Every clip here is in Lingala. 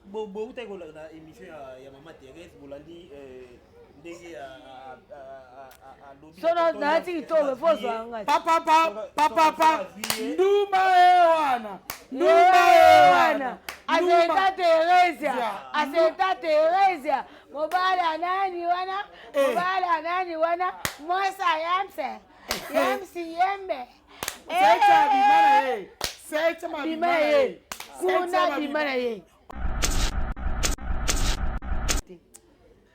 Bowutaki kolanda émission ya mama Thérèse, bolandi ndenge alobi. Sono nalati kitoko, fo ozwa ngai. Papapa papapa, ndumba ye wana, ndumba ye wana. Aseta Theresia, aseta Theresia, mobali anani wana, mobali anani wana, mwasa yamse yamsi yembe. Secha bima na ye, secha bima na ye kuna, bima na ye.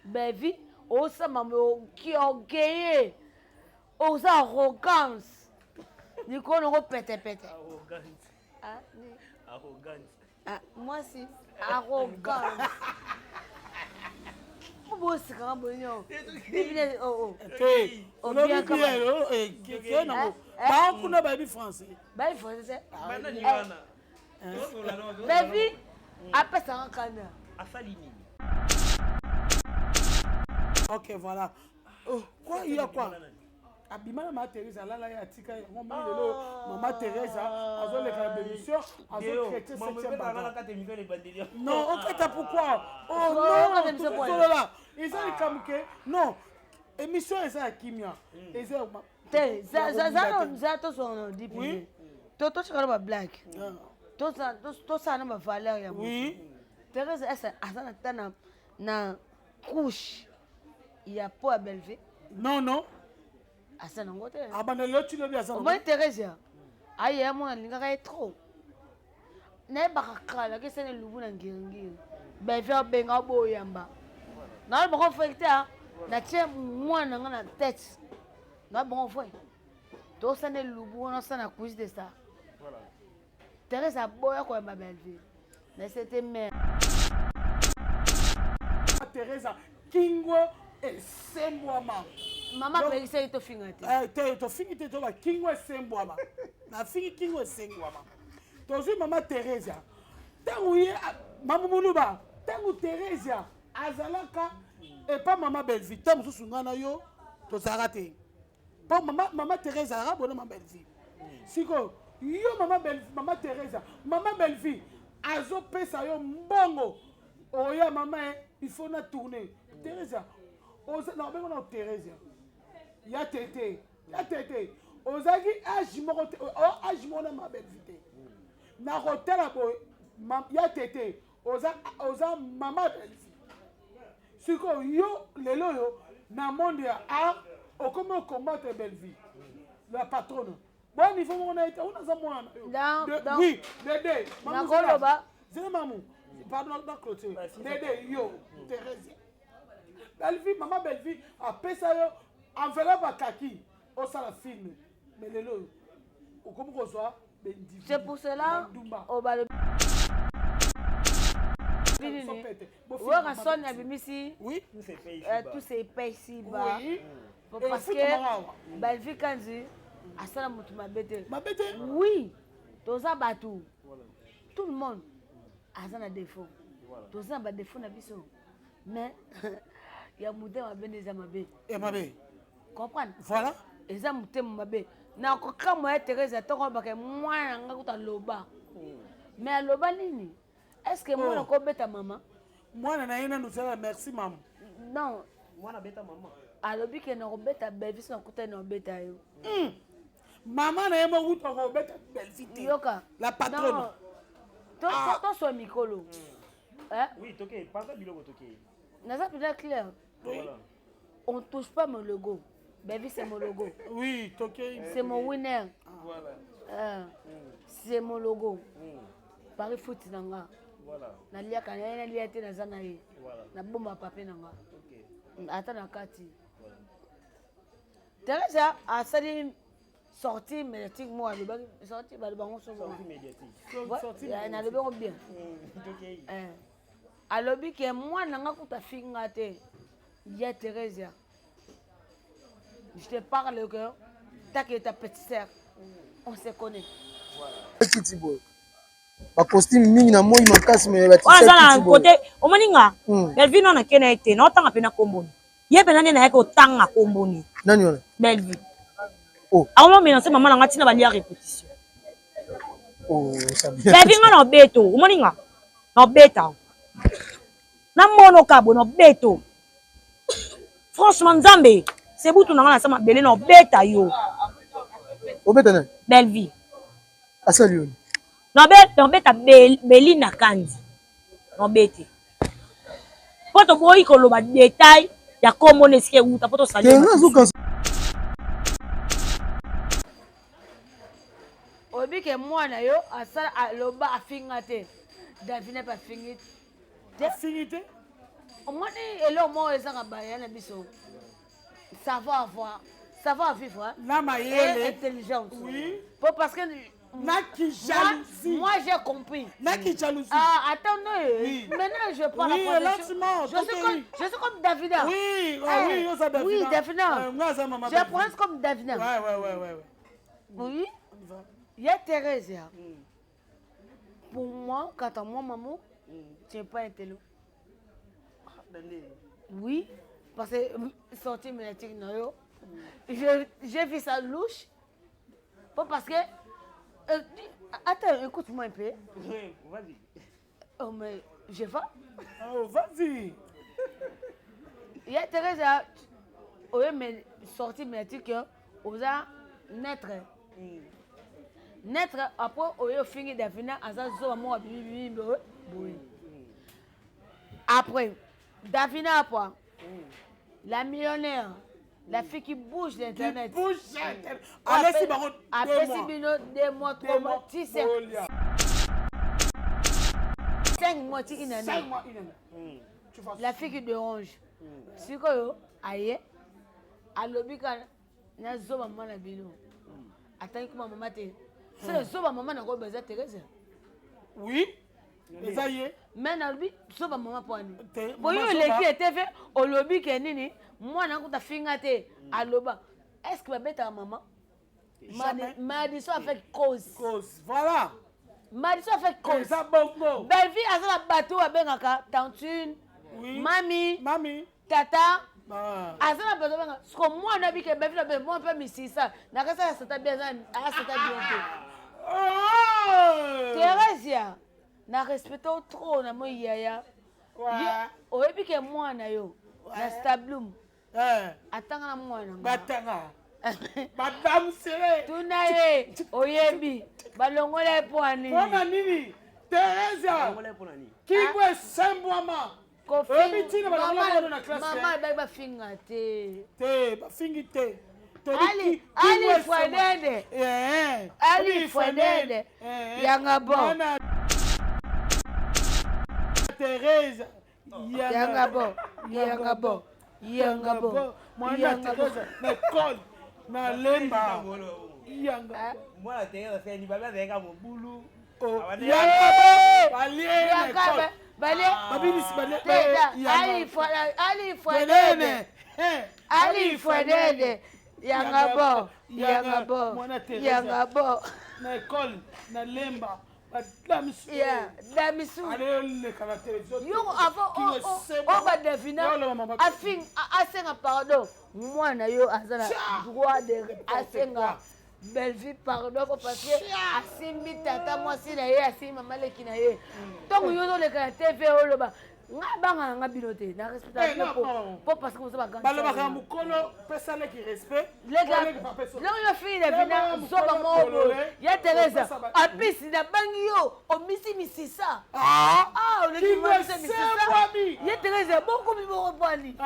Bevi osama orgueilleux, oza arrogance likolo nango petepete. Mwasi arrogance, bosikanga boye. Biblia nango bakuna bayebi français. Bayebi français te. Bevi apesanga kanda. Asali nini? Ok, voilà. Oh, quoi, il y a quoi? Abima na mama Thérèse, alala ye, atika yango. Moi lelo mama Thérèse azoleka na bémission, azotraite septième. Non, okata pourquoi? Oh non, tolola eza likambo ke non, émission eza ya kimia, eza te. Za tosonga na dipi, totikala na bablague, tosala na bavaleur ya moto. Thérèse ese aza na ta na couche ya po ya Bellevue. Non, non. Aza nango te. Abanda lelo ti lobi aza. Omoni Thérèse ayeya, mwana alingaka ye trop. Nayebaka kala kesene lubu na ngiringiri, Bellevue abenga boyamba naloba bango frère te, natie mwana na nga na tête na bango frère, tosala elubu wana, osala na cuise de star. Thérèse aboya koyamba Bellevue na c'était mère. Thérèse kingo esembwama. Mama apekisaki tofinga te. Te, tofingi te, toba kingo esembwama, nafingi kingo esengwama. Tozwi mama Thérésia, ntango ye mama moluba, ntango Thérésia azalaka epa mama Bellevue, ntango mosusu ngai na yo tozalaka te, mpo mama Thérèse azalaka bona mama Bellevue. Sikoyo yo mama Bellevue, mama Thérésia, mama Bellevue azopesa yo mbongo oya mama ye, il faut na tourner. Thérésia na obengo na Thérésia ya tete ya tete, ozalaki age moko te, age moko na mama Bellevue te. Na kotala boye ya tete, oza mama Bellevue. Sikoyo yo lelo oyo na monde ya art okomi ocombattre Bellevue la patronne, bo niveau moko na ye te, ona aza mwana na yo. Oui, dede. Nakoloba. Zela mamu, pardon, na clôture. Dede, yo Thérèse, Bellevue, mama Bellevue apesa yo enveloppe akaki osala film, mais lelo oyo okomi kozwa. C'est pour cela obalobi Werrason abimisi tous ces pays ba parce que Bellevue Kanzi asala motu mabe te. Mabe te. Oui, toza bato, tout le monde aza na défaut, toza na badéfaut na biso, mais ya motema mabe nde eza mabe. Ya mabe. Comprendre? Voilà. Eza motema mabe. Na kokamwa ya Thérèse, ntongo alobaka mwana na ngai kuta aloba, mais aloba nini? Est ce que mwana kobeta mama? Mwana na ye nanu zala, merci mama. Non. Mwana beta mama. Alobi ke na kobeta Bellevue, so nakutani na kobeta yo. Mama na ye moko kuta kobeta Bellevue te. Yoka. La patronne. Toswa mikolo. Oui, toke panza biloko, toke. Naza mpenza clair. On touche pas mon logo. Bellevue, c'est mon logo. Oui, toke. C'est mon winner. C'est mon logo. Paris foot na nga. Naliaka na ye, nalia te, naza na ye. Nabomba papier na nga. Ata na kati. Teresa asali sortie médiatique moko, alobaki sortie balobango somo nalobi yango bien. Alobi ke mwana nga kuta finga te ya Thérésia. Je te parle que ta que ta petite sœur, on se connaît. Kiti boye, bacostume mingi na moi makasi, me oyo aza na kote. Omoni nga Bellevue no nake na ye te, naotanga mpe na komboni ye mpena nde nayaki kotanga komboni. Nani wana? Bellevue. Oh. Akomomenase mama na nga ntina balia répétition. Oh, Bellevue nga na obeto, omoni nga na obeta. Namono ka boye naobeto. Franchement Nzambe, sebutu na nga na sa mabele na obeta yo. Obeta nani? Bellevue. Asali yo. Nabeta Belinda Kandi. Nabete. Po toboyi koloba detail ya kombo na esika ewuta po tosali. Oyebi ke mwana yo asala aloba afinga te. Davina pe afingi te. Afingi te. Omoni eloko moko ezanga baya na biso. Savoir avoir, savoir vivre. Hein? Na mayele. Et intelligence. Oui. Po parce que na ki jalousie. Moi, j'ai compris. Na ki jalousie. Ah, attends, oui. Maintenant, je prends oui, la position. Je suis comme, je suis comme Davida. Oui, oh, eh, oui, oza Davida. Oui, Davida. Moi, ça, maman. Je prends comme Davida. Ouais. Oui. Il y a Thérèse. Pour moi, quant à moi, maman, tu n'es pas un télo. Oui, parce que sortie médiatique, non, j'ai vu ça louche. Pas parce que. Attends, écoute-moi un peu. Oui, vas-y. Oh, mais je vais. Oh, vas-y. Il y a Thérèse, oui, mais sortie médiatique, on a naître. Naître, après, on a fini d'avenir, à zo, moi, bibi, bibi, Après, Davina, après, la millionnaire. La fille qui bouge l'internet. Qui bouge l'internet. Allez, si Après, si bino, 2 mois, 3 mois, 6, 5 mois, une année. 5 mois, une année. La fille qui dérange. Sikoyo, aye, alobi ka na zoba maman na bino. Atangi kuma maman te. C'est le zoba maman na ko beza Thérèse. Oui. Eza ye. Mais nalobi zoba mama mpo ani boyo oleki etv olobi ke nini mwana kuta finga te aloba est ce que babetaka mama malédiction avec cause. Cause, voilà. Malédiction avec cause. Eza bongo. Bellevue aza na bato babengaka tantine, oui. Mami, mami, tata. Aza na bato babengaka. Siko mwana abike Bellevue na Bellevue mwana mpe misisa. Nakasa ya sata bien aza sata bien te. Theresia, na respecte trop na moi yaya. Oyebi ke mwana yo na Stabloom. Atanga na mwana nga. Batanga. Madame Sere. Tuna ye oyebi balongola ye mpo nini? Mpona nini? Theresia. Kibwe sembwama. Oyebi ntina balongola mwana na classe. Mama ebaki bafinga te. Te, bafingi te. Ali Ali Fwenene. Ali Fwenene. Yanga bon. Thérèse. Yanga bon. Yanga bon. Yanga bon. Mwana Thérèse na école na lemba. Yanga. Mwana Thérèse asali baba azalaka mobulu. Yanga bon. Balie na école. Balie. Babinisi balie. Ali Fwenene. Ali Fwenene. Ali Fwenene. Yanga bon. Yanga bon. Yanga bon. Na école na lemba. Damisu. Yeah, Damisu. Allez, la télévision. Yo avant oh ba Davina. Afin asenga pardon. Mwana yo azala droit de asenga Bellevue pardon parce que asimbi tata mwasi na ye asimbi mama leki na ye. Ntango yo ozoleka na TV oloba nga banga nga bino te na respecta bino po parce que boza ba balobaka mokolo pesa leki respect leki yo fille na vina zoba moko boye ya Teresa apisi nabangi yo omisi misisa oleki misisa ya Teresa bokomi boko pwani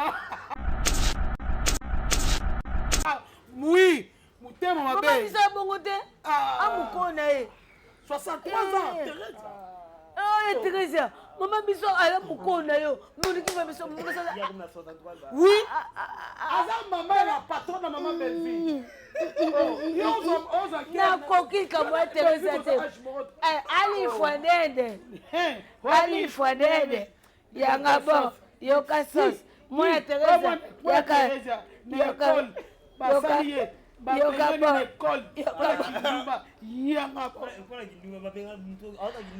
oui motema mabe mama biso ya bongo te amokolo na ye 63 ans Teresa oh Teresa mama biso ala mokolo na yo moliki ma biso oui aza mama ya patron na mama Bellevue nakoki likambo ya Teresa te ali fwanende ali fwanende yanga bon yoka sos mwana Teresa yaka yoka basali ye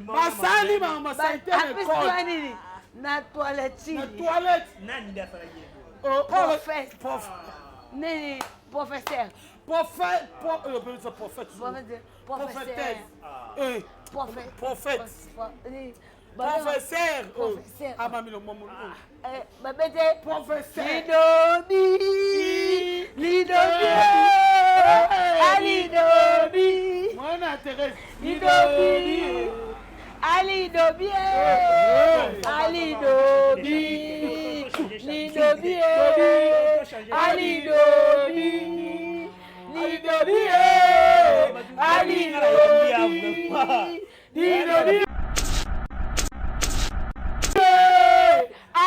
basali mamasai nini na toilette na toilette prophète nini professeur prophète prophète prophète prophète. Professeur. Professeur. Amami lo momo. Eh, babete. Professeur. Lidobi. Lidobi. Alidobi. Mwana Thérèse. Lidobi. Alidobi. Alidobi. Lidobi. Alidobi. Lidobi. Alidobi. Lidobi.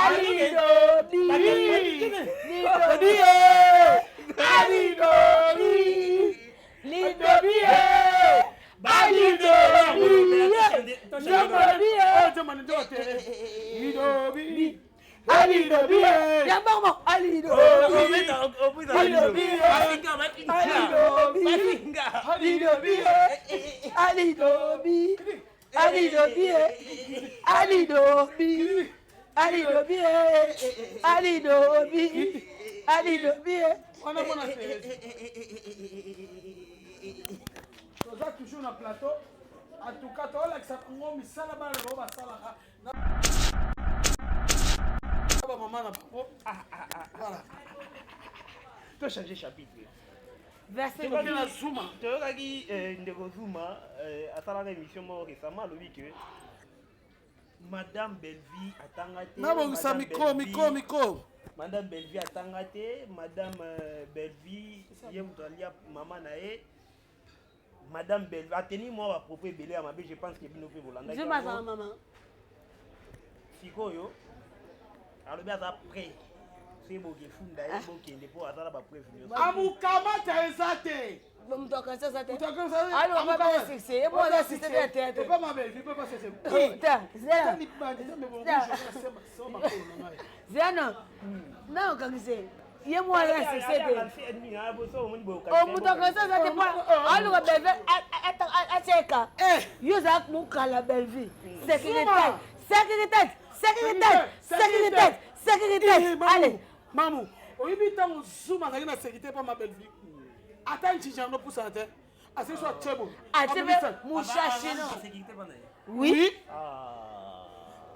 Alidobi. Lidobi. Alidobi. Lidobi. Alidobi. Lidobi. Alidobi. Yambango. Alidobi. Alidobi. Alidobi. Alidobi. Alidobi. Alidobi. Alidobi. Alidobi. Alidobi. Wana mwana Thérèse. Toza toujours na plateau. En tout cas, tolakisa bango misala bana na bango basalaka na bamama na bango. Voilà. To changer chapitre. Verset Tokoki na Zuma. Toyokaki ndeko Zuma asalaka émission moko récemment, alobi que Madame Bellevie atanga te. Nabongisa Madame micro, Bellevie- micro, micro. Madame Bellevie atanga te, Madame Bellevie ye moto alia mama na ye. Madame Bellevie ateni mwa bapropos ebele ya mabe, je pense que bino mpe bolandaki Zuma yango. azala mama. Sikoyo alobi aza prêt soki bokefunda ye, bokende mpo aza na bapreuve nyonso. Amukamata eza te. Moto akanisi aza te. Moto akanisi- Alo, amukamata. baba succès. Ye mwana Oza succès ya théâtre. Epa ma Bellevie, epa succès. Ta, zela. Tani bandi, nzambe bongo, Zela. sema, sema makolo na ngai. Zela na okangise. Ye mwana succès te. O moto akanisi aza te mpo aluka Bellevie atieka. Yo ozala mokala Bellevie. Sécurité. Sécurité. Sécurité. Sécurité. Sécurité. Eh, mamu, Allez. Mamu, oyebi ntango Zuma azalaki na sécurité epa ma Bellevie, ata ncinci yango opusana te, asili so atie boye. Atie mpe Abimisa. mushashino. Oui.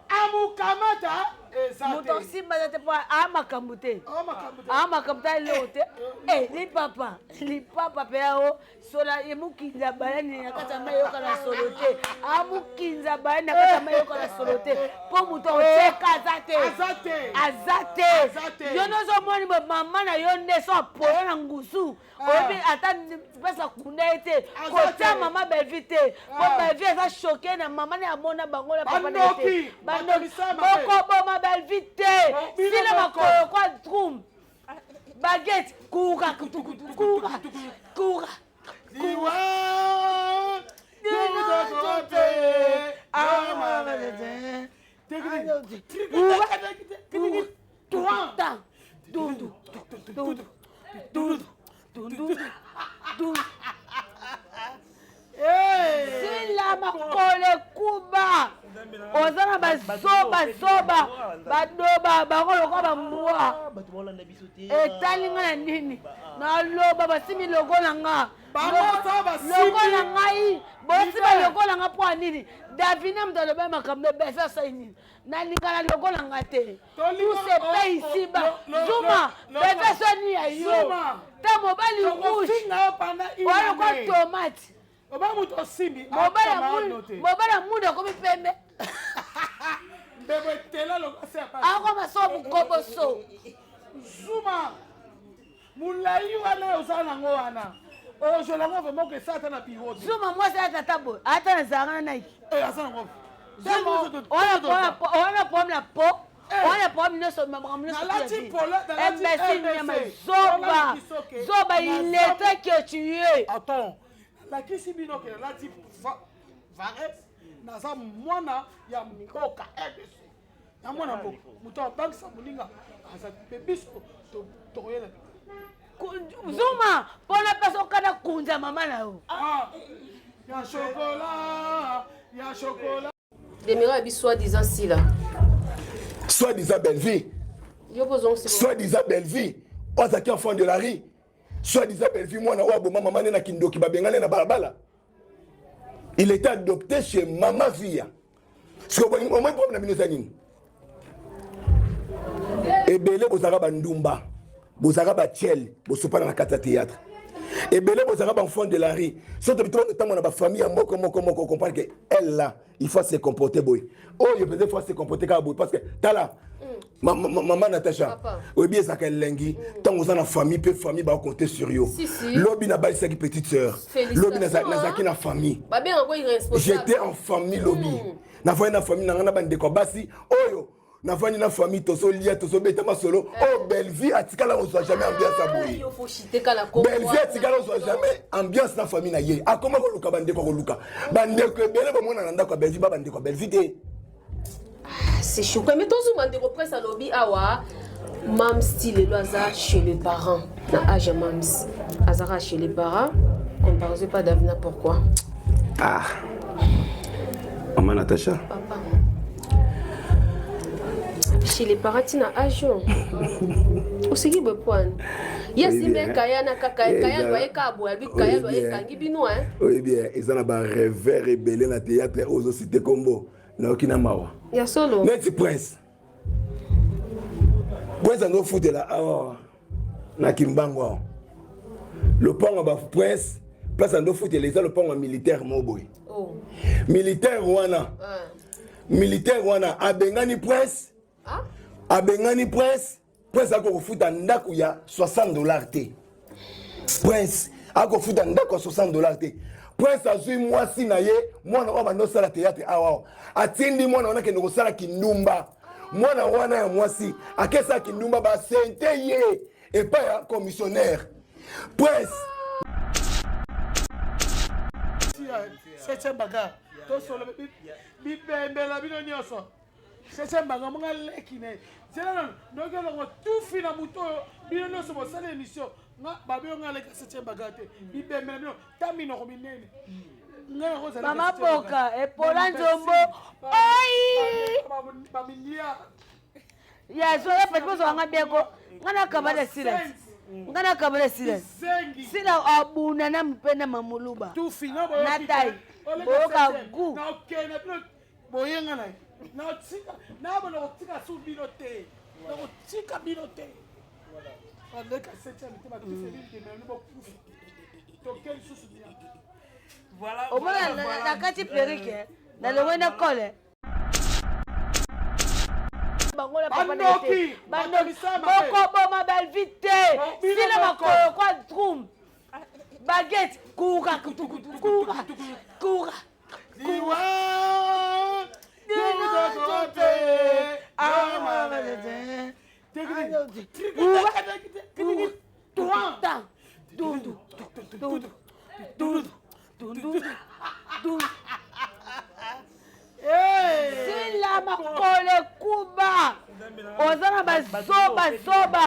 Amukamata eza Moto te. asimba aza te mpo aa makambo te. Awa makambo te. Aa makambo te alelo te. Eh, lipapa lipapa mpe ao sola emukinza bayani na kati ya mai eyoka na solo te, amukinza bayani na kati ya mai eyoka na solo te, mpo moto akotieka aza te. Aza te. Aza te. Aza te. Yo nyonso omoni boye, mama na yo nde so apoyo na ngusu, oyebi ata mpesa kunda ye te. Aza Kotia te. mama Bellevie te, po Ah. Bellevie aza choqué na mama ne amona bango na papa na ye te. Bandoki. Bandoki. Bato misala mabe. Bokoboma Bellevie te. Bino Sila moko. makolo kwa drum baguette kuka kutukutu kuka kuka. Liwa, yomutoto te, ama te. Kuka dundu dundu dundu dundu dundu. Sila makolo ekuba, oza na bazobazoba badoba bango lokola bambwa. Bato baolanda biso te. Etali nga na nini? Naloba basimi logo na nga. Bango sa basimi. Logo na ngai bosima Leader. logo na nga mpo ya nini? Davina moto aloba makambo ebese asali nini? Nalinga na logo na nga te. Tolinga- Tout se paye oh, oh, ici bas. lo- Zuma bebe soni ya yo Zuma. ta mobali rouge Tokofinga yo pendant une oyo kwa année. tomate. Oba moto osimbi, mobali ya akama mundu ano te. mobali ya mundu akomi pembe. Mbebo etela lokola ya pasi. Akoma so mokoboso. Zuma molai wana oza nango wana, ozwela yango vraiment okesala ata na biro te. Zuma mwasi aya tata boye ata na zalanga na Nike. Eh, aza nango. Wana problème na po wana problème nyonso, makambo nyonso. Nalati polo, nalati Imbécile RDC. nyama zoba. Nalati soke. Zoba illettré que tu es. Attends, nalakisi bino ke nalati vares, naza mwana ya mboka RDC, ya mwana mboka, moto abangisa moninga aza mpe biso tokoyela. Zuma mpona mpesa okanda kunza mama na yo. Ah, ya chocolat, ya chocolat. Demira abi soi-disant Sila. Soi-disant Bellevie. Yo mpo ozongisi. Soi-disant Bellevie oyo azalaki enfant de la rue, soi-disant Bellevie mwana oyo aboma mama nde na kindoki, babengani na balabala. Il était adopté chez mama Via. Sikoyo omoi problème na bino eza nini? Ebele bozalaka bandumba, bozalaka batiele, bosopana na kati ya théâtre. Ebele bozalaka baenfant de la rue. Soki ntango na bafamille ya moko moko moko, comprendre que elle là, il faut se comporter boye. Oyo peut-être faut se comporter kaka boye, parce que tala, mama Natacha, oyebi ezalaka elengi ntango oza na famille mpe famille bacompte sur yo. Lobi nabalisaki petite sœur, lobi nazalaki na famille, j'étais en famille lobi, nafandi na famille na ngai na bandeko ya basi oyo nafandi na famille, tozolia, tozobeta masolo. Oyo Bellevie atikala kozwa jamais ambiance ya boye. Bellevie atikala kozwa jamais ambiance na famille na ye. Akoma koluka bandeko, koluka bandeko ebele. Bomona na ndako ya Bellevie, ba bandeko ya Bellevie te. C'est choquant, mais tozuma ndeko Presse alobi awa Mams ti lelo aza chez les parents. Na age ya Mams azaka chez les parents, comparaison pas Davina, pourquoi? Ah, mama Natacha. Papa, chez les parents ntina age oyo oseki boye poane ye asimbi kaya na kaka kaya loye kaka boye abi kaya loye ekangi bino. Oyebi, eza na barêveur ebele na théâtre oyo ozociter kombo, nayoki na mawa. Ya solo. Neti Prince, Prince azofutela awa na Kimbango awa, lopango ya baprince, place andofutela eza lopango ya militaire mo boye. Militaire wana, militaire wana abengani Prince, abengani Prince. Prince akokofuta ndako ya 60 $ te. Prince akofuta ndako ya 60 $ te. Prince azwi mwasi na ye, mwana oyo banda osala théâtre awa awa, atindi mwana wana akende kosala kindumba. Mwana wana ya mwasi akesala kindumba, basente ye epai ya commissionnaire Prince. Septième bagarre, tosolo bibembela bino nyonso. Septième bagarre, monga leki na ye, zela nano noki elongo tufi na moto oyo. Bino nyonso bosala émission nga babe nga leki septième bagarre te. Bibembela bino ta minoko minene. Mama Boka epola nzombo oi. Bamilliard. Ya so ya pati bozwanga bien ko nga nakabala sila, nga nakabala sila, sila abuna na mpe na mamuluba tufi na tai boyoka gu. Nakokende bino boyenga na ye, nakotika nabona kotika su bino te, nakotika bino te. Aleka septième te, batufeli ndemelo bokufa, toke lisusu bien. Omona na kati perike nalongoi na kole bango na papa na ye te. Bokoboma Belvi te. Sila makolo kwa drum baguette kura kura kura. Liwa. Dundu dundu dundu dundu dundu. Sila makolo ekuba, oza na bazobazoba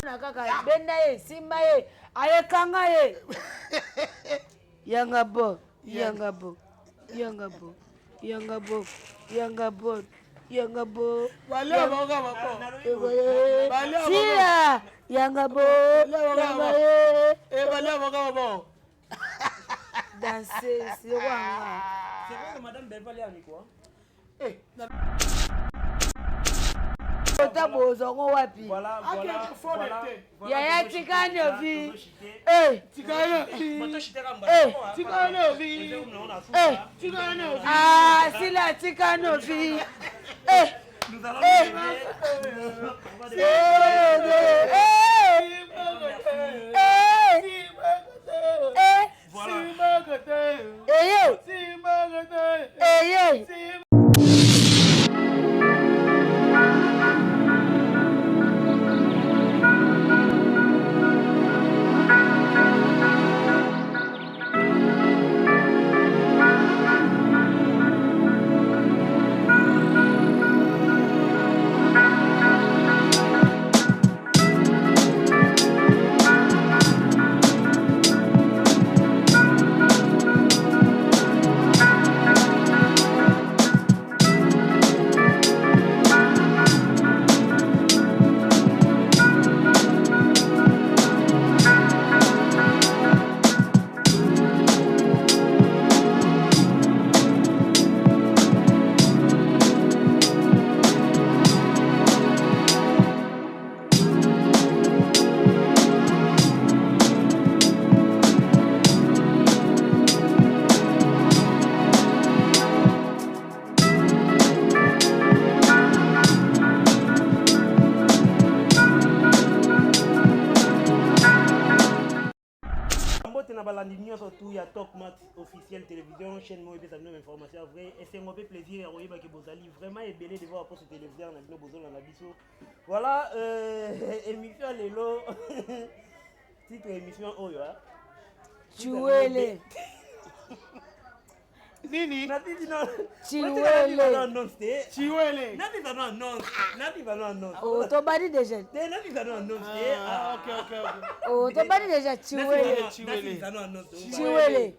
na kaka benda ye, simba ye, ayekanga ye yanga bo yanga bo yanga bo yanga bo yanga bo yanga bo. Sila yanga bo yanga ye. Danse wanga. C'est vrai que madame Belva est quoi? Ota bozongo wapi? Yaya tikani ovi. Ah, sila tikani ovi. Eh eh eh eh. Eye eye. Officiel Télévision, chaîne moko epesa bino information ya vrai. Esengo mpe plaisir ya koyeba ke bozali vraiment ebele devant ba poste téléviseur na bino bozolanda biso. Voilà, émission ya lelo titre émission oyo hein. Chiwele. Nini? Chiwele. Chiwele. Nani no annonce? Nani no annonce? Oh, tobandi déjà. Te nani no annonce te? Ah, ok, ok, ok. Oh, tobandi déjà Chiwele. Chiwele. Nani no annonce? Chiwele.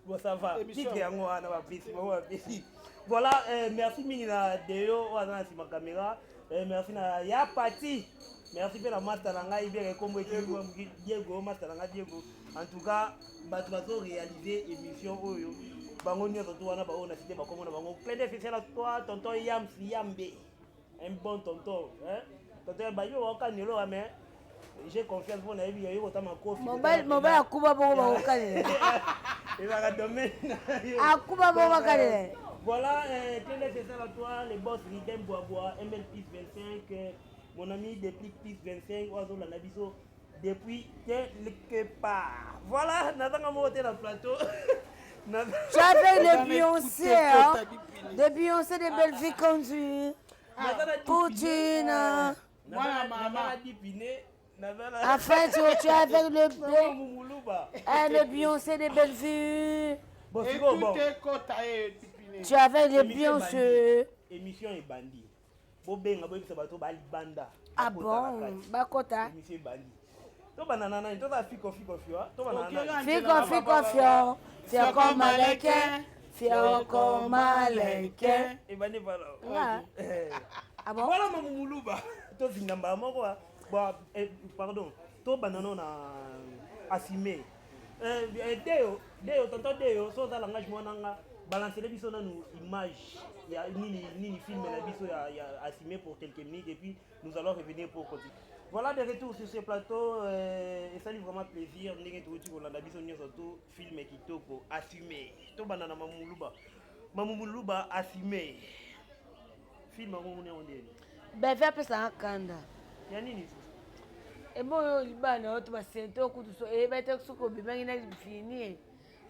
Bon, ça va. Titre yango wana bapesi bango bapesi. Voilà, merci mingi na Deo oyo aza na nsima caméra. Merci na ya Pati. Merci mpe na master na ngai bien ekombo ekimi Diego, master na ngai Diego. En tout cas, bato bazo réaliser émission oyo. Bango nyonso to wana baoyo na cité bakombo na bango. Clin d'œil spécial à toi, tonton Yams Yambe. Un bon tonton, hein. Tonton Yambe, yo okanelo mais j'ai confiance mpo nayebi yo kotama kofi. Mobali mobali akuba bongo bakokanela. Ezalaka domaine na yo. Akuba bongo bakanela. Voilà, clin d'œil spécial à toi, le boss Ridem Boaboa, ML Plus 25, mon ami depuis Plus 25, oyo azolanda biso depuis quelque part. Voilà, nazanga moko te na plateau. Tu avais le Beyoncé, hein? De Beyoncé de Bellevue conduit. Poutine. Enfin, tu es avec le, le Beyoncé de Bellevue. Bon, sikoyo, bon. Tu es avec le Beyoncé. Émission ebandi. Bobenga boyebisa bato balibanda. Ah bon, bakota. Émission ebandi. Tobanda na nani? Toza fiko fiko fio. Tobanda na nani? Fiko fiko fio. Fioko maleke. Fioko maleke. Ebandi voilà. Ah. Ah bon? Voilà mamumuluba. Tozinga mbala moko. Bon, pardon. Tobanda no na assumer. Deo, Deo, tonton Deo, so oza langage mwana nga balancele biso nanu image ya nini nini film na biso ya assumer pour quelques minutes et puis nous allons revenir pour continuer. Voilà de retour sur ce plateau, esali vraiment plaisir ndenge touti kolanda biso nyonso to film kitoko assumer. Tobanda na Mamuluba. Mamuluba assumer. Film yango ngoni yango ndeni. Beve apesaka kanda. Ya nini? Eboyo libala oyo to basente okutu so eyeba te soki obimaki na fini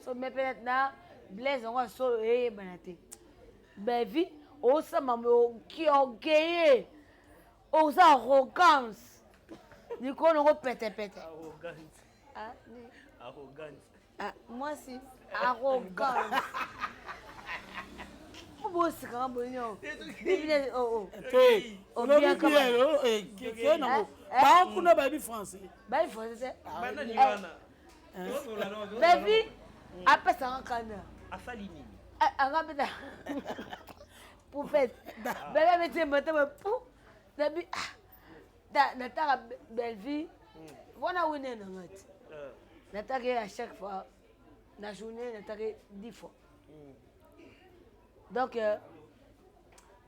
so me mpe na blaise yango ya solo eyebana te. Bevi osama orgueilleux, oza arrogance likolo nango petepete. Arrogance. Ah, arrogance. Ah, mwasi arrogance. Bosikaka boyo biblia oh Te, olobi bien, ke nango. Bango kuna bayebi français. Bayebi français te. Banani wana? Bevi apesaka kanda. Asali nini? Anga peta poupette. Bevi abeti matama pou. Nabi ah nataka Bellevue. Wana wine na ngati. Nataka à chaque fois na journée nataka 10 fois. Donc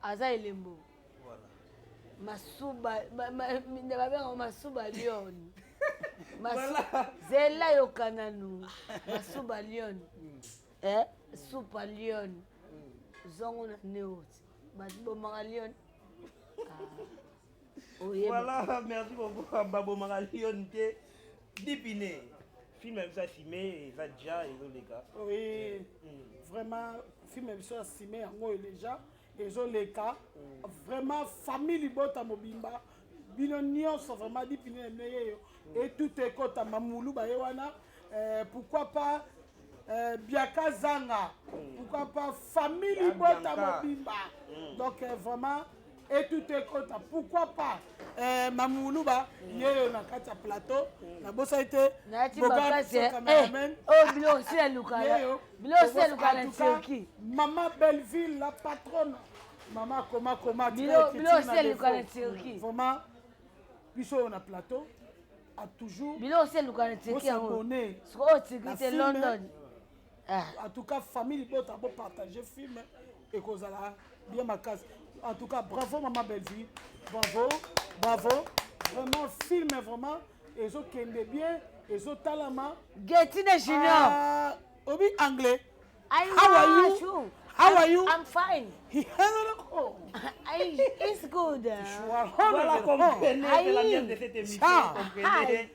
aza elembo. Masuba babengaka masuba lion. Zela yokananu masuba lion. Eh supa lion. Zongo na neot. Babomaka lion. Voilà, merci beaucoup babomaka lion te. Dipine. Film ya biso assumer eza déjà ezoleka. Oui. Vraiment film ya biso assumer yango déjà ezoleka. Vraiment famille libota mobimba bino nyonso vraiment dipine na bino yeyo et tout ekota mamulu baye wana pourquoi pas Biaka Zanga, pourquoi pas famille libota mobimba. Donc vraiment et tout ekota pourquoi pas mamuluba yeyo na kati ya plateau na bosa ete nati bakasi oh bilo si aluka bilo si aluka na Turquie. Maman Belleville la patronne, maman koma koma bilo bilo si aluka na Turquie. Vraiment biso na plateau a toujours bilo si aluka na Turquie yango siko Turquie c'est London. En tout cas famille libota bo partager film et kozala bien makasi. En tout cas bravo maman Bellevue, bravo, bravo. Vraiment film vraiment ezo kende bien, ezo talama. Getine Junior. Obi anglais. How are you? How are you? I'm fine. It's good. Voilà, comprenez, c'est la mienne de cette émission, comprenez.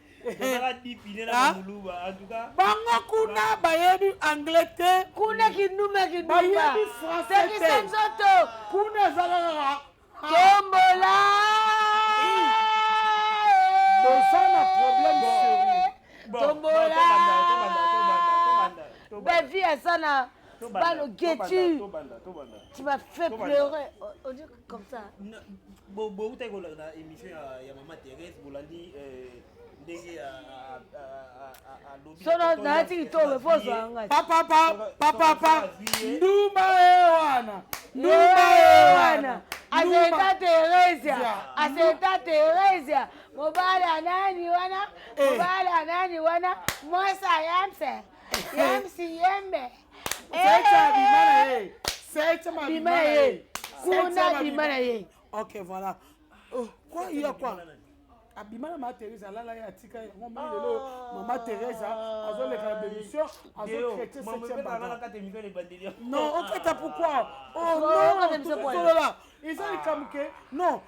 Bango kuna bayebi anglais te. Kuna kindumba kindumba. Bayebi français te. Nzoto. Kuna eza kaka tombola. Boza na problème sérieux. Tombola. Belle-vie aza na balo Guettu. Tu m'as fait pleurer. On dit comme ça. Bowutaki kolanda émission ya mama Thérèse, bolandi ndenge alobi. Sono nayati kitoko fo ozwa ngai. Papa papa papa ndumba ye wana. Ndumba ye wana. Aseta Theresia, aseta Theresia, mobali anani wana, mobali anani wana, mwasa yamse, yamsi yembe. Secha bima na ye. Secha bima na ye. Kuna bima na ye. Ok, voilà. Oh, quoi, il y a quoi? Abima na mama Thérèse, alala ye, atika ye yango mai lelo. Mama Thérèse azoleka na bémission, azotraite septième bagarre. Non, okata pourquoi? Oh non, tozolola eza likambo ke non,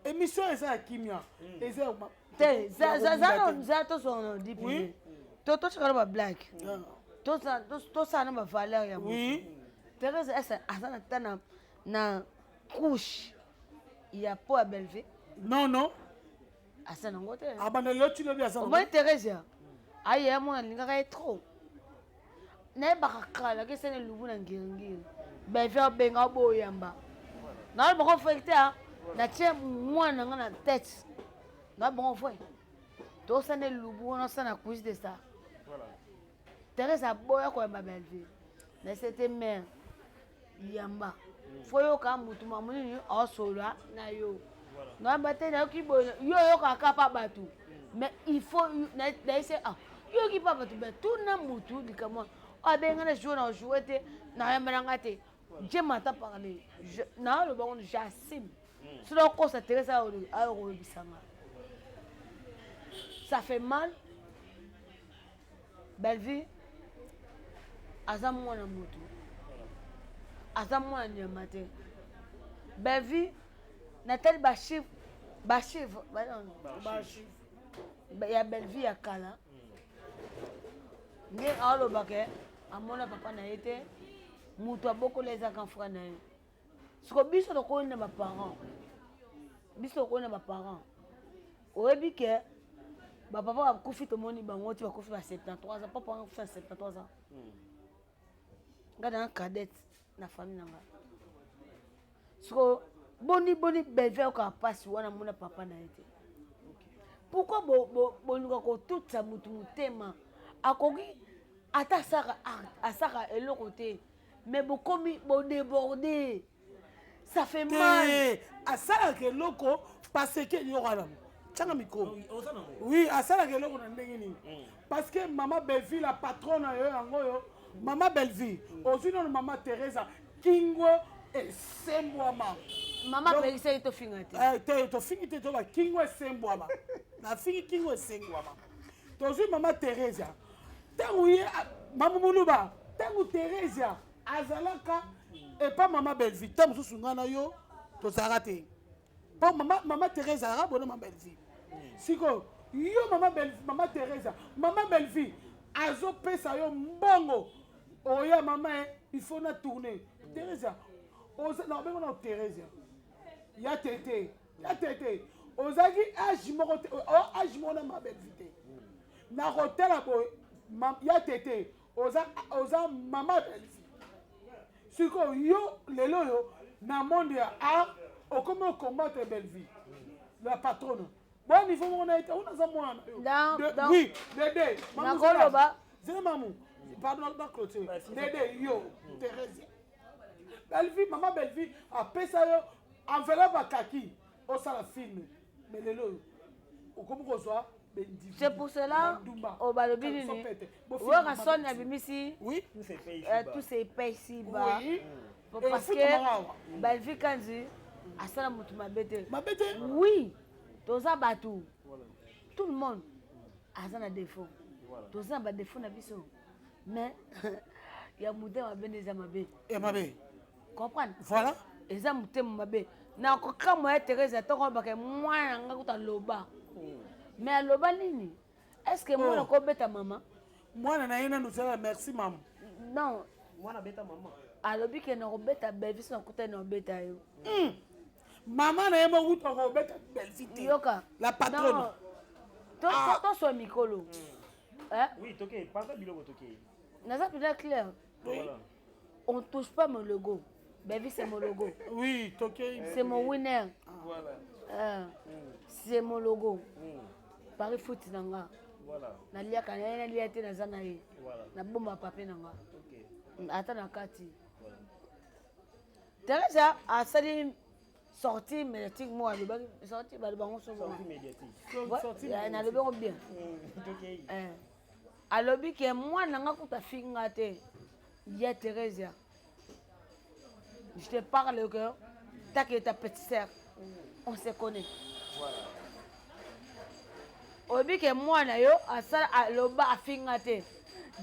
émission eza ya kimia, eza te za tozwa na dipi, totikala bablague, tosala na bavaleur ya motu. Thérèse ese aza na ta na couche ya po ya Bellevue. Non, non. Aza nango te. Abanda lelo ti lobi aza. Omoni Thérèse aye mwana alingaka ye trop. Nayebaka kala kesene elubu na ngiringiri, Bellevue abenga oboyamba naloba ko frère te, natie mwana na nga na tête na bango frère, tosala elubu wana, osala na cuise de ça. Thérèse aboya koyamba Bellevue na sete mare yamba fo yoka motu mamu nini aosolola na yo, nayamba te, nayoki boye, yo oyokaka mpa bato, mais il faut nayese ah yoki mpa bato, mais tuna motu likambo oyo abenga na jour na joue te, nayamba na nga te. Dieu m'entend parler, naoloba ngo, j'assume. Soki okosa Thérèse ayokoyebisa nga, ça fait mal. Bellevue aza mwana motu, aza mwana nyama te. Bellevue, natali bachiffre, bachiffre ya Bellevue ya kala, nde aolobaka amona papa na ye te, moto abokola eza grand frère na ye. Siko biso tokoli na baparent, biso tokoli na baparent, oyebi ke bapapa bakufi, tomoni bango ti bakufi ba 73 ans. Papa wanga akufi na 73 ans, ngai nanga cadette na famille na ngai. Siko boni boni Bellevue ayokaka mpasi wana, mona papa na ye te. Pourquoi boluka kotutisa motu motema? Akoki ata asaka asaka eloko te, mais bokomi bodéborde, ça fait mal. Asalaka eloko parce que yoka nango tianga micro. Oui, asalaka eloko na ndenge nini? Parce que mama Bellevue, la patronne na yo yango oyo, mama Bellevue ozwi nano mama Thérèse kingo esembwama. Mama apekisaki tofinga te. Te, tofingi te, toba kingo esembwama, nafingi kingo esengwama. Tozwi mama Thérèse, ntango ye mamumuluba, ntango Thérèse azalaka epa mama Bellevue, ntango mosusu ngai na yo tozalaka te, mpo mama Thérèse azalaka bona mama Bellevue. Sikoyo yo mama Bellevue, mama Thérèse, mama Bellevue azopesa yo mbongo oya mama ye, il faut na tourner. Thérèse na obengo na Thérèse ya tete ya tete, ozalaki age moko te, age moko na mama Bellevue te. Na kotala boye ya tete, oza, oza mama Bellevue. Sikoyo yo lelo oyo na monde ya art okomi ocombattre Bellevue la patronne, bo niveau moko na ye te, una aza mwana na yo. Oui, dede. Nakoloba. Zela mamu, pardon, na clôture. Dede, yo Thérèse, Bellevue, mama Bellevue apesa yo enveloppe akaki osala film, mais lelo oyo okomi kozwa. C'est pour cela oyo balobi nini, Werrason abimisi tous ces pays ba parce que Bellevue Kanzi asala motu mabe te. Mabe te. Oui, toza bato, tout le monde aza na défaut, toza na badéfaut na biso, mais ya motema mabe nde eza mabe. Ya mabe. Comprendre. Voilà. Eza motema mabe na kokamwa ya Thérèse, ntango olobaka mwana na ngai kuta aloba, mais aloba nini? Est-ce que mwana Oh. kobeta mama? Mwana na ye nanu zala merci mama. Non. Mwana beta mama. Alobi ke na kobeta Bellevue soki nakutani na kobeta yo. Mama na ye moko kutu akobeta Bellevue te. Yoka. La patronne. Non. To Ah. to swa mikolo. Hein? Oui, toke, panza biloko toke. Naza mpenza clair. Oui. Voilà. On touche pas mon logo. Bellevue c'est mon logo. Oui, toke. C'est mon winner. Voilà. C'est mon logo. Paris foot na nga. Voilà. Naliaka na ye nalia te naza na ye. Voilà. Nabomba papier na nga. Ok. Ata na kati. Teresa asali sortie médiatique moko alobaki sortie baloba yango soki Sortie médiatique. Ouais, Sortie eh, nalobi yango bien. Toke. Eh. Alobi ke mwana nga kuta afinga te ya Theresia. Je te parle que t'as que ta petite sœur. On se connaît. Voilà. Oyebi ke mwana yo asala aloba afinga te.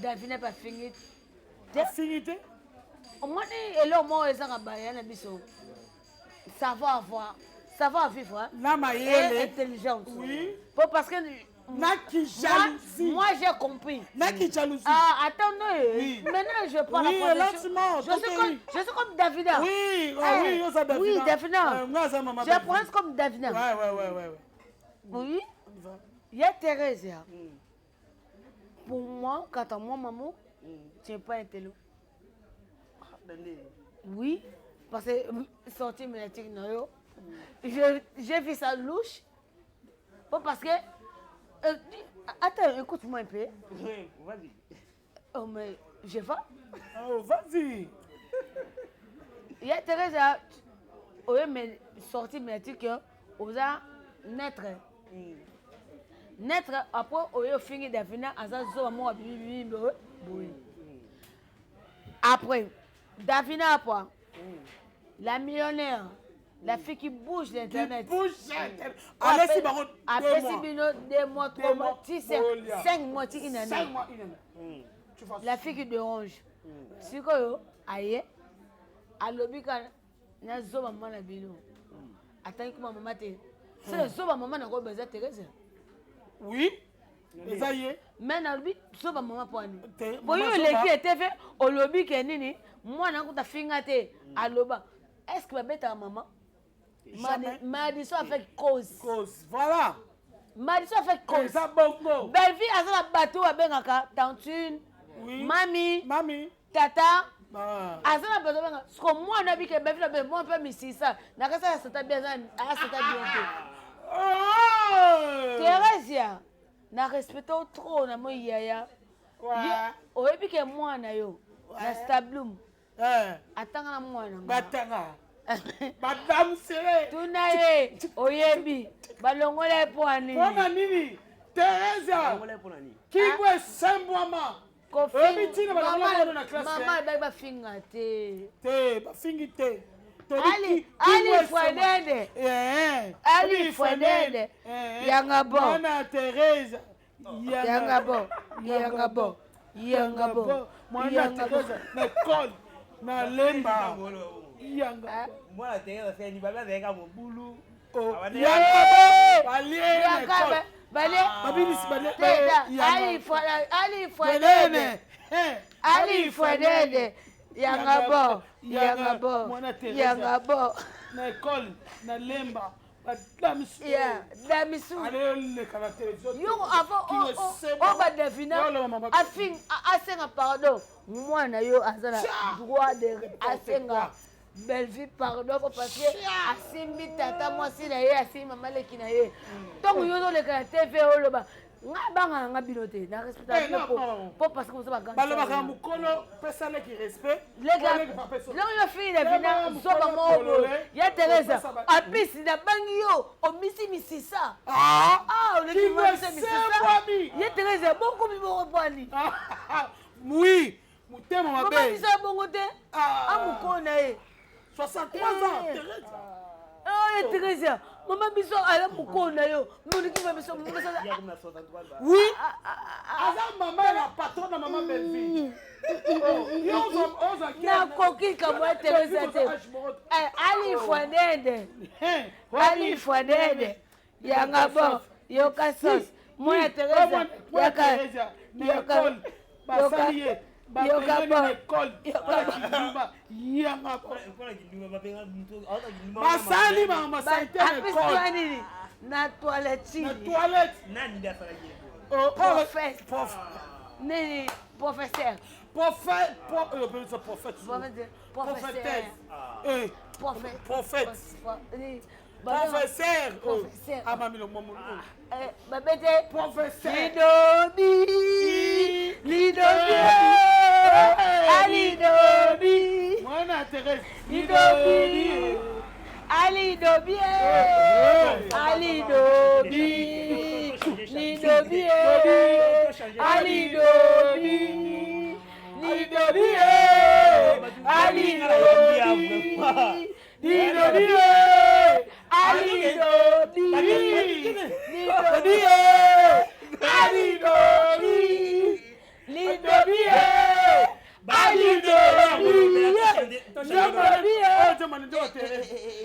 Davina pe afingi te. Afingi te? Omoni eloko moko ezanga baya na biso. Savoir avoir, savoir vivre. Hein? Na mayele. Et intelligence. Oui. Po parce que Na ki jalousie. Moi, j'ai compris. Na ki jalousie. Ah, attendez. Oui. Maintenant, je parle Oui, la position. lentement, Je suis ok, comme, oui. je suis comme Davina. Oui, ah Eh, oui, oza Davina. Oui, Davina. Nga aza mama Je Davina. prononce comme Davina. Ouais, ouais, ouais, ouais, ouais. Oui. On y va. Il y a Thérèse. hein. Pour moi, quand à moi, maman, tu n'es pas un télo. Oui, parce que sortie médiatique, non, yo. J'ai vu ça louche. Bon, parce que. Attends, écoute-moi un peu. Oui, vas-y. Oh, mais je vais. Oh, vas-y. Il y a Thérèse, hein, oui, mais sortie médiatique, hein, oza naître. Naître, après, oyo fingi Davina, aza zoba moko bibi bibi boye. Boye. Après, Davina, après, la millionnaire, la fille qui bouge l'internet. Qui bouge l'internet. Alessi bango deux Apesi mois. bino 2 mois, 3 Deux mois, mois, 6, bolia. 5 mois, ti une année. 5 mois, une année. Tu vas La fille qui dérange. Sikoyo, aye, alobi ka nazoba mama na bino. Atangi kuma mama te. Se nazoba mama na koyeba eza Thérèse. Oui. Eza ye. Mais nalobi zoba mama mpo ani. Te- Po yo mama oleki zoba. ete fe olobi ke nini mwana akuta finga te aloba. Est-ce que babetaka mama? Jamais. Malédiction avec cause. Cause. Voilà. Malédiction avec cause. Eza bongo. Bellevue aza na bato oyo babengaka tantine, Oui. mami, Mami. tata. Ah. Aza na bato babengaka siko mwana abike Bellevue na Bellevue mwana mpe misisa nakasi asata bien aza asata bien te. Oh! Theresia na respecte yo trop na moi yaya. Ouais. Oyebi ke mwana yo na Stabloom Eh. atanga na mwana nga. Batanga. Madame Sere. Tuna ye oyebi balongola ye mpo ya nini? Mpona nini? Theresia. Ngole pona nini? Kingwe sembwama. Oyebi ntina balongola mwana na classe mama te. alobaki bafinga te. Te, bafingi te. Toyebi Ali Kingwe Ali Sembwama. Fwenene. Eh, eh. Ali Oyebi Fwenene. Eh, eh. Yanga bo. Mwana Therese. Yanga bo. Yanga bo. Yanga bo. Mwana Yanga bo. Therese na école na lemba. Yanga. Mwana Thérèse aseni babe azalaka mobulu. Oh, Abane- Yanga bo. Balie na Yanga école. ba- balie. Babinisi balie. Teta, Yanga. Ali Fwenene. Ali Fwenene. Fwenene. Ali Fwenene. Yanga bo. Yanga bo. Mwana Therese. Yanga bo. Na école na lemba. Badamisu. Yeah, damisu. Aleleka na télévision. Yo avant Kingo Sembwama. o badavina Yo, mama. afing asenga pardon mwana yo aza na droit de asenga Bellevue pardon ko parce que asimbi tata mwasi na ye asimbi mama leki na ye ntongo yo ozoleka na tv oloba nga banga na nga bino te na respecta Eh, bino non, po non, non. po parce que boza baganga balobaka mokolo pesa leki respect lelo yo fille davina zoba moko boye ya Teresa apisi nabangi yo omisi misisa ah oleki Kingo misisa misisa Sembwami. ye Teresa bokomi boko pwani oui motema mama mabe biso ya bongo te amokolo na ye 63 ans Teresa Oh, ye Theresia mama biso ala mokolo na yo moliki ma biso mama biso Ya comme na 63 ba. oui aza mama ya patron na mama Bellevue nakoki likambo ya Theresia te Eh, ali fwanende ali fwanende yanga bo yoka sos Mwana Teresa. Mwana Teresa na école basali ye bapengani na école kindumba yanga basali makambo salite na école nini na toilette na toilette nani nde asalaki prophète nini professeur prophète prophète prophète prophète prophète professeur amami babete professeur lidobi lidobi alidobi mwana Thérèse lidobi alidobi alidobi lidobi alidobi lidobi alidobi lidobi alidobi lidobi alidobi lidobi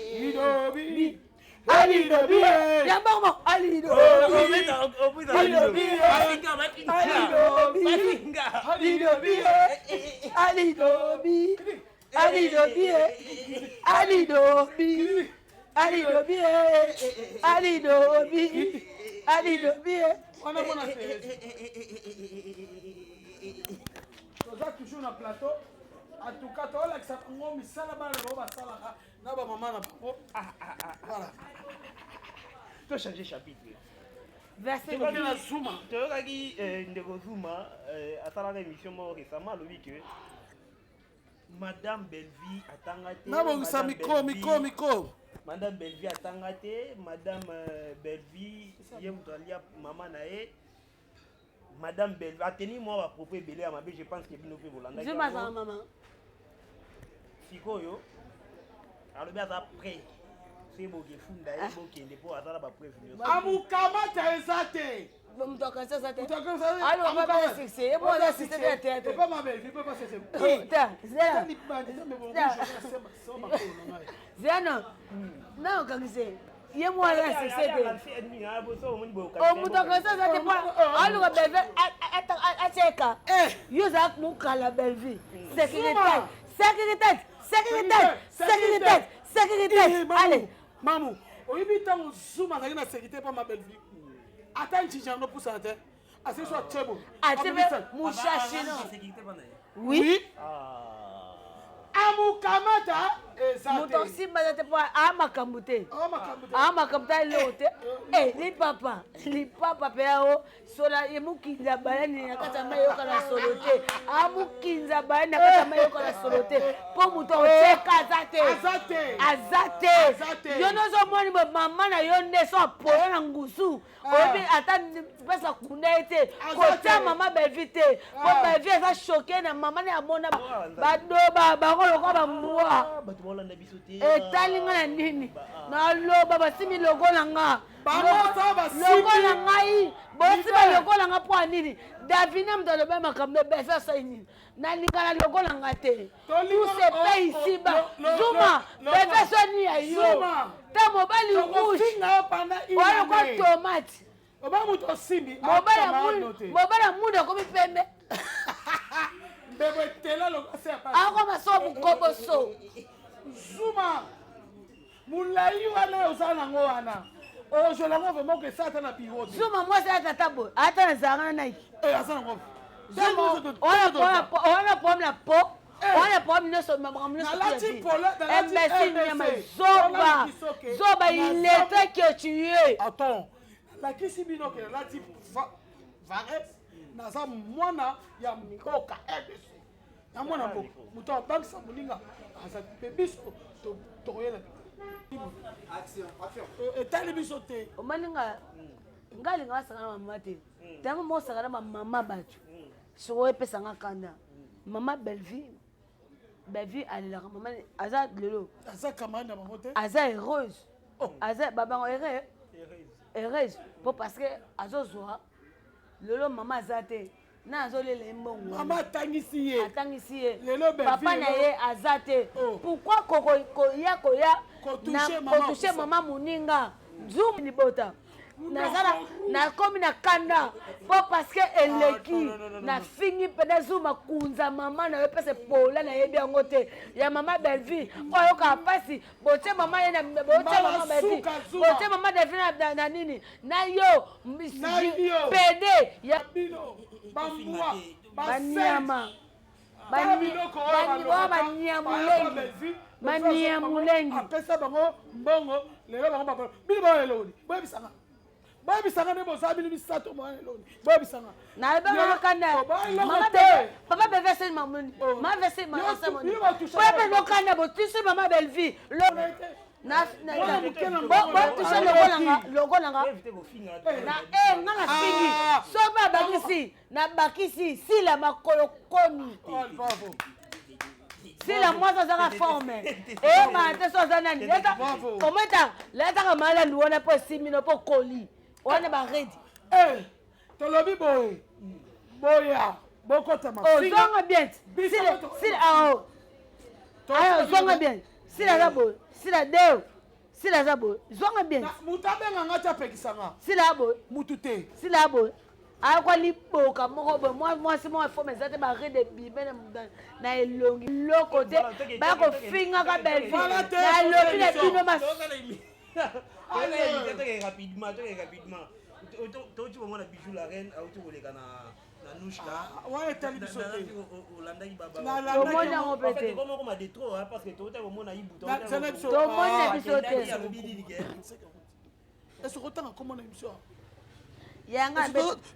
alidobi alidobi yambamo alidobi alidobi alidobi alidobi alidobi alidobi alidobi alidobi wana mwana toza toujours na plateau en tout cas toolakisa bango misala bana na bango basalaka na bamama na bango voilà tochange chapitre verset na zuma toyokaki ndeko zuma asalaka émission moko récemment alobi ke madame Bellevie atanga te nabongisa micro micro micro madame Bellevie atanga te madame Bellevie ye moto alia mama na ye madame Bellevie ateni mwa bapropos ebele ya mabe. Je pense ke bino mpe bolandaki. Zuma azala mama. Sikoyo alobi aza prêt se bokefunda ye, bokende mpo aza na bapreuve nyonso. Amukamata eza te. Moto akanisi aza te, aloba succès ye mo aza succès ya théâtre. Epa mabe, je peux pas cesser. Zeno na okangise ye mo aza succès te. Moto akanisi aza te mpo aluka Bellevie atieka yo ozala mokala Bellevie sécurité, sécurité, sécurité, sécurité, sécurité, allez. Mamu, oyebi ntango Zuma azalaki na sécurité mpa ma Bellevie, ata njinji yango pusana te, asili so atebo. Atebe mushashino, oui. Amukamata eza. Moto asimba te mpo aa makambo te, aa makambo te, eloko te. Lipapa, lipapa mpe yao sola ye mokinza bayani na kati ya mai eyoka na solo te. Amokinza bayani na kati ya mai eyoka na solo te, mpo moto akotieka aza te, aza te. Yo nyonso omoni mama na yo nde so apoyo na ngusu, oyebi ata mpesa kunda ye te. Kotia mama Bellevie te, po Bellevie aza choqué na mama ne amona badoba bango lokola bambwa. Etali nga na nini? Naloba basimi logo na nga, logo na ngai bosima logo na nga mpo ya nini? Davina moto aloba makambo ebese asali nini? Nalinga na logo na nga te. Tout se paye ici bas. Zuma bebe soni ya yo ta mobali rouge oyo kwa tomate. Oba moto osimbi. Mobali ya mundu akomi pembe. Mbebo etela lokase ya pasi. Akoma so mokoboso. Zuma molai wana oza nango wana, ozwela yango vraiment okesa ata na biro te. Zuma mwasi ata ata boye ata na zalaka na Nike. Aza nango. Wana problème na po wana problème nyonso, makambo nyonso. Imbécile nyama, zoba zoba, illettré que tu es. Attends, nalakisi bino ke nalati varex, naza mwana ya mboka RDC, ya mwana mboka. Moto abangisa moninga aza mpe biso tokoyela etali biso te. Omani nga nga alinga basaka na mama te. Ntango mosaka na bamama bato sikoyo epesanga kanda. Mama Bellevie, Bellevie alelaka mama aza lelo. Aza camarade na bango te. Aza heureuse, aza babango heureuse po parce que azozwa lelo mama aza te na azolela ye mbongo. Mama atangisi ye. Atangisi ye. Lelo papa na ye aza te. Pourquoi koya koya kotouche mama moninga? Zoom libota. Naza nakomi na kanda mpo parce que eleki nafingi mpenza Zuma kunza mama na yo mpese pola nayebi yango te ya mama Bellevue oyo ayokaka mpasi botie mama ye botie mama Bellevue botie mama Bellevue na nini na yo pede ya banyama banyamulengi banyamulengi apesa bango mbongo lelo bango bakolo bino bao eloni boyebisanga boyebisanga nde boza bino misato mwana eloni boyebisanga nayebakakanda papa beve asali mamoni ma vese masamope nokanda botisi mama Bellevue botushe logo nanga nga nafingi soki abakisi nabakisi sila makolo komi sila mwasi azaka forme eyebana te so aza nani ometa lataka malalu wana mpo esimino mpo koli wana baredi tolobi boye boya bokota ozonga bien sila ao ayo zonga bien sila aza boye sila deo sila aza boye zonga bien moto abenga nga ti apekisa nga sila boye mutu te sila boye ayokwa liboka moko boye mwasi moko efome eza te baride ebime na elongi loko te baya kofingaka Bellevue nalobi na bino mas rapidement rapidement touti komona Bijou la reine auti koleka na Nouchka wana etali biso te olandaki tomoni yango mpe te komokoma de trop parce que touta komona ibuta tomoni na biso te alobi nini ke est-ce que otanga kombo na émission yanga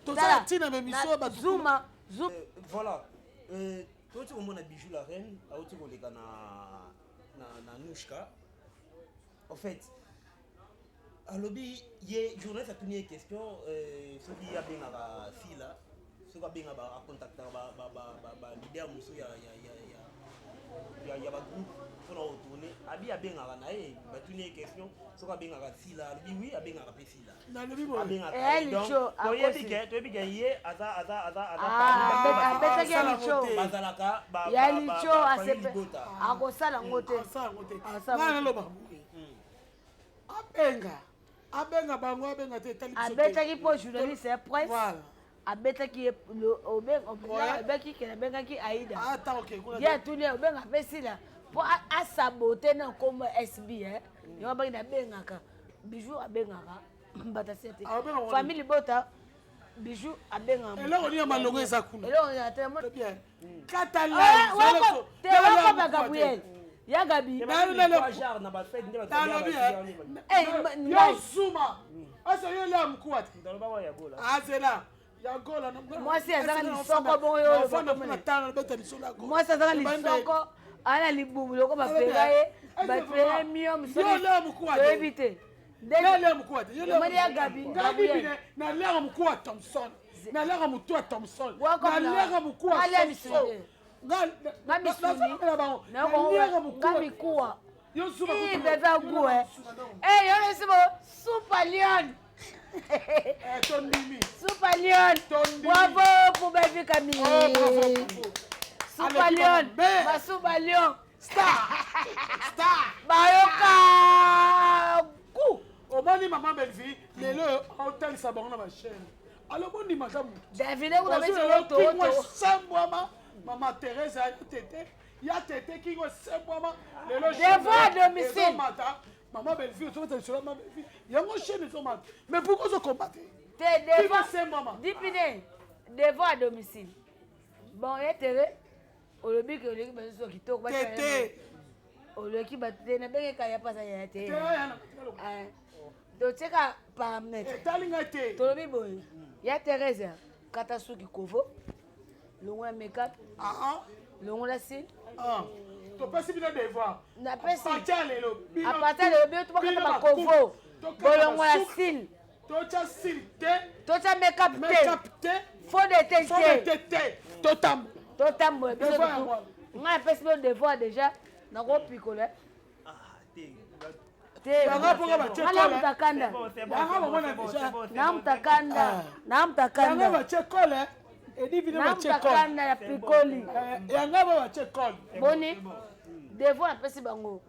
tozala ntina ba émission bato zuma voilà touti komona Bijou la reine auti koleka na Nouchka. En fait, alobi ye journaliste atuni ye question soki abengaka Sila, soki abengaka, acontactaka baleader mosusu ya bagroupe mpona kotourne. Abi abengaka na ye. Batuni ye question soki abengaka Sila, alobi oui, abengaka mpe Sila. Nalobi boye. Abengaka ye. Donc toyebi ke ye aza aza aza aza abetaki ya licho bazalaka ya licho akosala yango te. Asala yango te. Ngai naloba boye, abenga abenga bango, abenga te, etali biso te. Abetaki mpo journaliste ya presse. Voilà. Abetaki ye abengaki kene abengaki Aida. Ata oke kuna. Ye atuni obenga mpe Sila mpo asabote na nkombo SB yango abaki nabengaka Bijou, abengaka batasi te. Abengaka wani. Famille libota, Bijou abengaka. Eloko nini ya malongo eza kuna? Eloko ya te. Bien kata. Te wakoba Gabriel ya Gabi. Genre na bafete nde bato Nalobi ngai. Yo zuma asa yo lia mokuwa te. Ndaloba ya Gola. Azela ya Gola. Mwasi azaka lisoko bongo yo oloba ofanda komona. mpona tala nabeta lisolo ya Gola. Mwasi azaka lisoko ana libumu loko bapela ye bapela mio. Yo lia mokuwa te. Toyebi te. Yo lia mokuwa te. Omoni ya Gabi. Ngai Gabriel. bibine naliaka mokuwa Thomson, naliaka motu ya Thomson, Wako naliaka mokuwa Ngalia Soso. misuni. Nga misuni. Nazomela bango naliaka Nga mokuwa. mikuwa. Yo zuma. Ih, bebe agu eh yo lesi bo Super Lion. Tondimi. Super Lion. Tondimi. Bravo pour Baby Camille. Oh, bravo, bravo. Super Allez, Lion. mabe. Masuba Lion. Star star. Bayoka ku. Omoni mama Bellevue lelo aotalisa bango na bachaîne alo bondima ata motu. Davide kuna beti to to. Sembwama mama Therese ya tete ya tete kingo sembwama lelo. Devoir à domicile. Ezomata mama Bellevue ozobeta lisolo ya mama Bellevue yango chaîne ezomata, mais pourquoi ozokomba te? Te devoir. Kingo sembwama. Dipine. Devoir à domicile. Bon, etere olobi ke oleki bazusu kitoko. Tete. Oleki bato te nabengeka ya pasa ya te. Te, ya na- Ah, totieka paramètre. Etali ngai te. Tolobi boye ya Therese kata suki kovo, longola makeup, Ah, longola sile. ah. Topesi bino devoir. Napesi. À partir ya lelo À partir ya lelo bino tobakata bakovo, bolongola sile. Totya sile te. Totya makeup te. Makeup te. Fond de teint fond de te. teint te, totambola. Totambola biso. Devoir ya tutu. wana. Ngai napesi bino devoir déjà, nakopikola Ah, te. te. Yanga mpoka batie Nga kole. namutakanda. Yanga bamona déjà. Namutakanda. Yanga Namutakanda. batie kole edi bino batie kole. Namutakanda ya pikoli. Yanga ba batie kole. Boni devoir napesi bango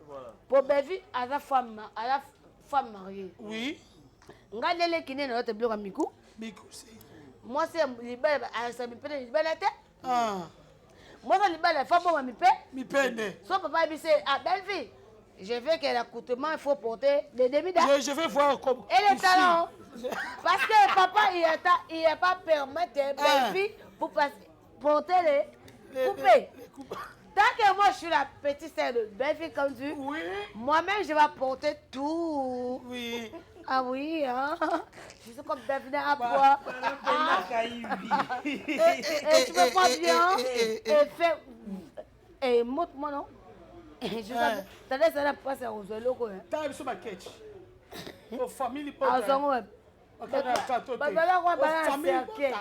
po Bevi aza femme, aza femme mariée. Oui. Nga leleki nde nalota biloko ya miku. Mwasi ya libala ayasa mipende libala te. Ah. Mwasi ya libala fa boma mipe. Mipende. So papa ayebisi ah belle fille. Je veux que l'accoutrement, il faut porter des demi-dames. Je vais voir comme. Et les talons. Parce que papa, il n'a pas permis belle ah. fille pour passer, porter les, coupés. Tant que moi, je suis la petite sœur de belle fille comme tu, oui. moi-même, je vais porter tout. Oui. Ah oui, hein? Je suis comme Daphné à bois. Ah. Et tu me prends bien. Et fais. Et montre-moi, non? Tata ezala mpasi ya kozwa eloko tala biso baketch famille azwango bato balakwa bala na cercueil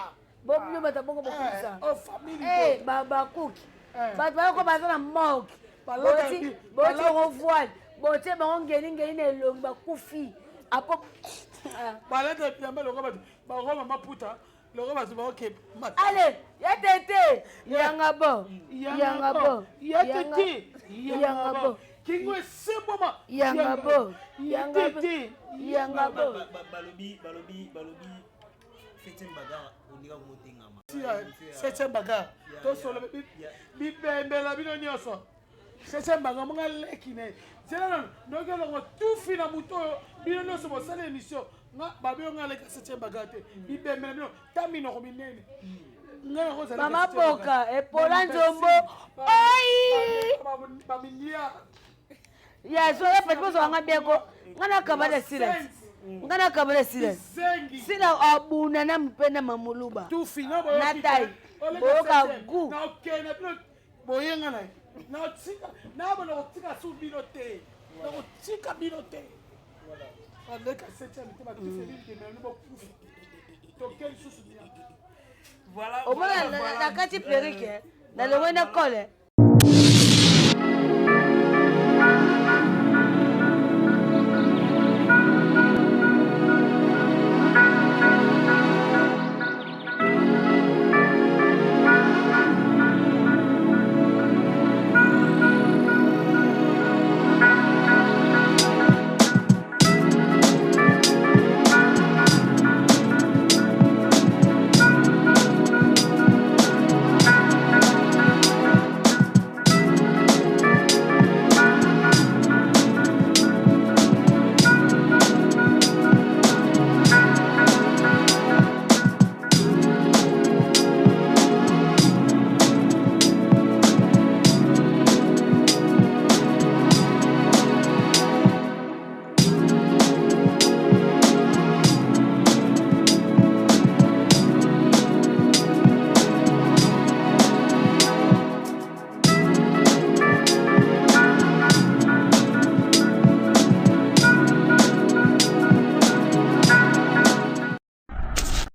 bobino bato bongo bokusa bakuki bato balakwa baza na morgue boti bango voile botie bango ngelingeli na elongi bakufi apo balata bilamba lokola bato baroma maputa lokola bato baoke ale ya tete yanga bo yanga bo ya tete yanga bo kingo esembwama yanga bo yanga tete yanga bo balobi balobi balobi septième bagarre olinga komotengama septième bagarre tosolo bibembela bino nyonso septième bagarre monga leki na ye zela nano noki elongo tufi na moto oyo bino nyonso bosala émission nga babe nga aleka septième bagarre te bibembela bino ta minoko minene mama boka epola nzombo oi bamilliard ya so ya pati bozwaka nga biako nga nakabala sila nga nakabala sila sila abuna na mpe na mamuluba na tai boyoka gu boyenga na ye natika nabona kotika su bino te nakotika bino te aleka septième te batifeli ndemelo bokufi toke lisusu omona na kati perike nalongoi na kole.